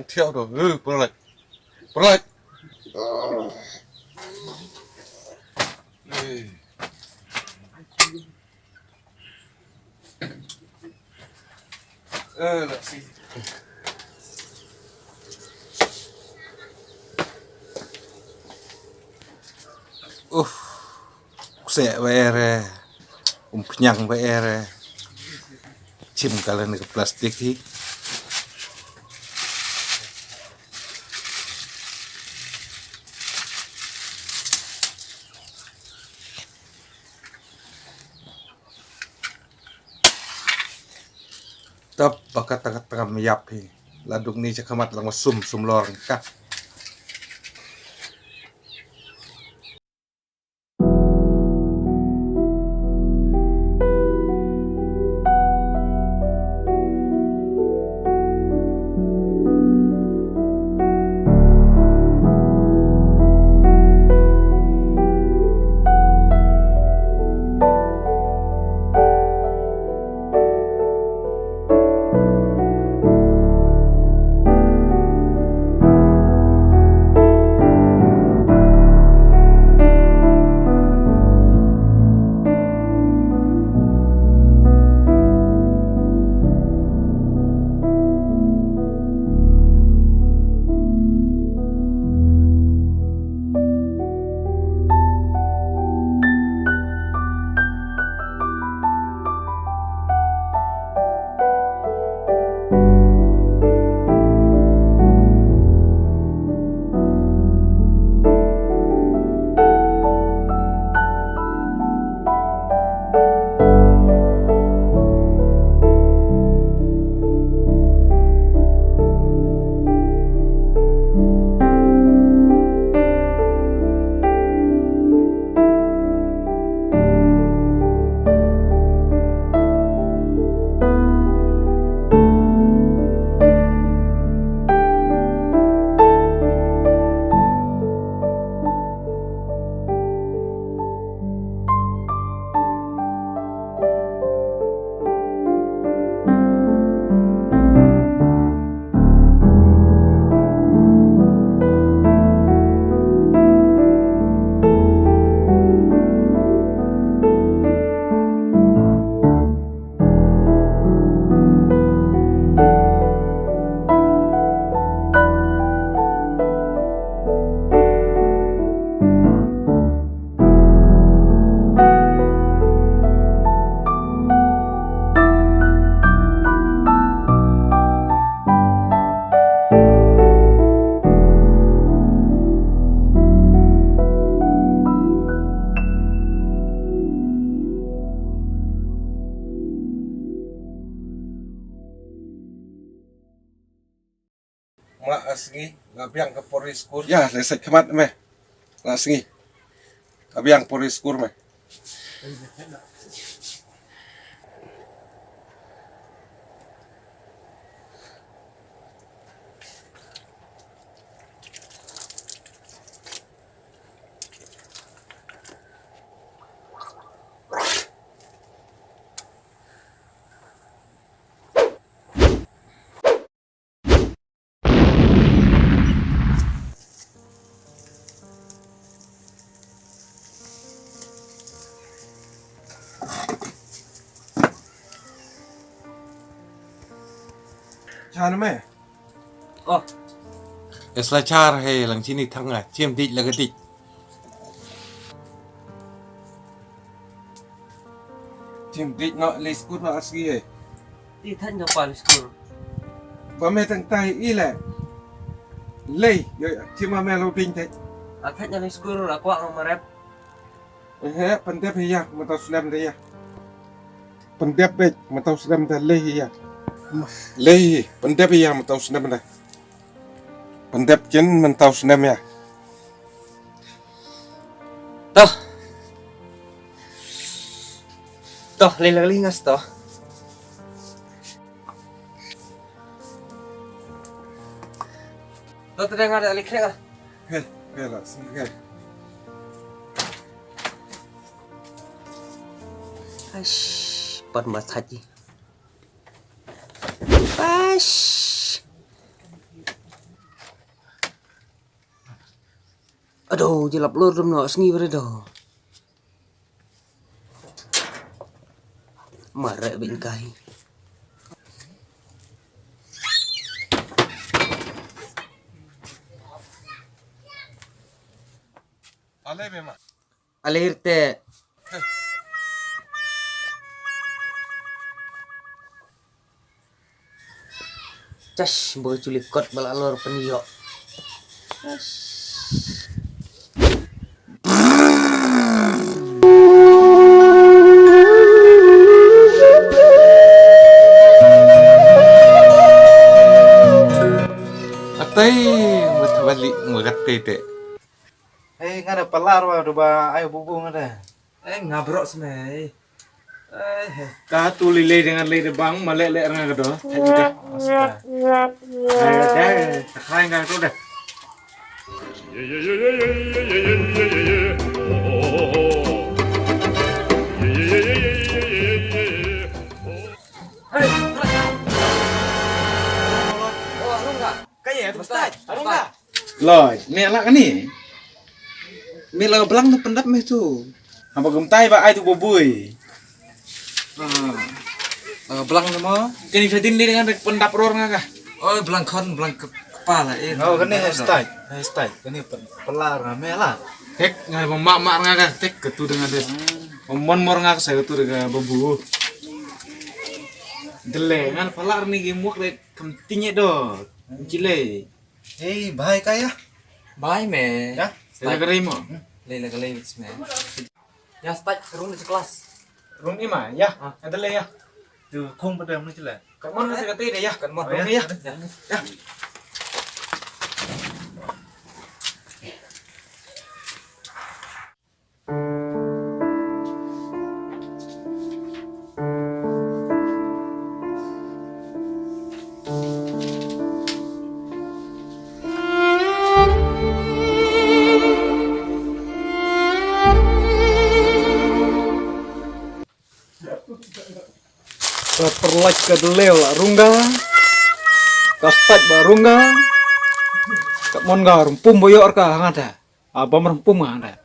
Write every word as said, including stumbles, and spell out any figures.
Thiaw to, eh, perlak. Perlak. Eh. Eh, la si. Uh. Kseh ba er, eh. Um pnyang ba er, eh. Chim ka lane ka plastik hi. Tap ba kata kata kam yap hi. La duk ni cha khmat lang sum sum lor ka. Ma asngi, nga biang ka por skul. Ya, le sa khmat me. La sngi. Ka biang por skul me. Chan me. Oh. Esla char he lang chini thanga chim dik laga dik. Chim dik no le skur no asgi he. Ti thanya pa le skur. Ba me tang tai i le. Le yo chim ma me lo ding te. A thanya le skur a kwa ang marep. He pendep he ya ma tau slem de ya. Pendep bek ma tau slem de le he ya. Le he pendep he ya ma tau slem de. Pendep kin ma tau slem ya. Toh. Toh, le lali ngas toh. To te nga da li khrek ah. Hei, hei la, sing hei. Aish, pat ma thait. Aish. Aduh, jilap lor dum no sngi bare do. Mare bin kai. Ale mema. Alerte. Chas, bo chuli kot bala lor penyo. Atai, mutawali, mugat tete. Hei, nga da palar wa, da ba ai bubu nga da. Eh, nga bro smei. Eh, hei. Ka tu lei lei dengan lei de bang, ma lei lei nga ka do. Hei, ka. Astaga. Hei, hei, hei. Hai nga tu dah. Hei. Oh, arung ka. Ka ye, tu stai. Arung ka. Loi, me la kani. Me la blang tu pendap me tu. Haba gum tai ba ai tu boboi. Ah. La blang tu mo. Kani sadin ni dengan pendap ror nga ka. Oh, blang khon, blang ke-, kepala eh. Oh, kani stai. Stai, kani pen-, pelar nga me la. Tek nga ba mak mak nga ka tek ke tu dengan de. Mon mor nga ka sa tu dengan bambu. Dele ngan pelar ni gi muak de kam tinye do. Chile. Hei, bhai ka ya? Bhai me. Ya? Lei la ka rei mo. Lei la ka rei me. Ya, stai rung ni kelas. Rung ni ma, ya. Ah. Ada lei ya. Tu khung pada mana cila? Kat mana saya kata dia ya? Kat mana? Oh, ya. Rung ni ya. Ya. Ya. Ka perlak ka delew la rungga. Ka stat ba rungga. Ka mon ga rumpum boyor ka hangata. Abam rumpum hangata.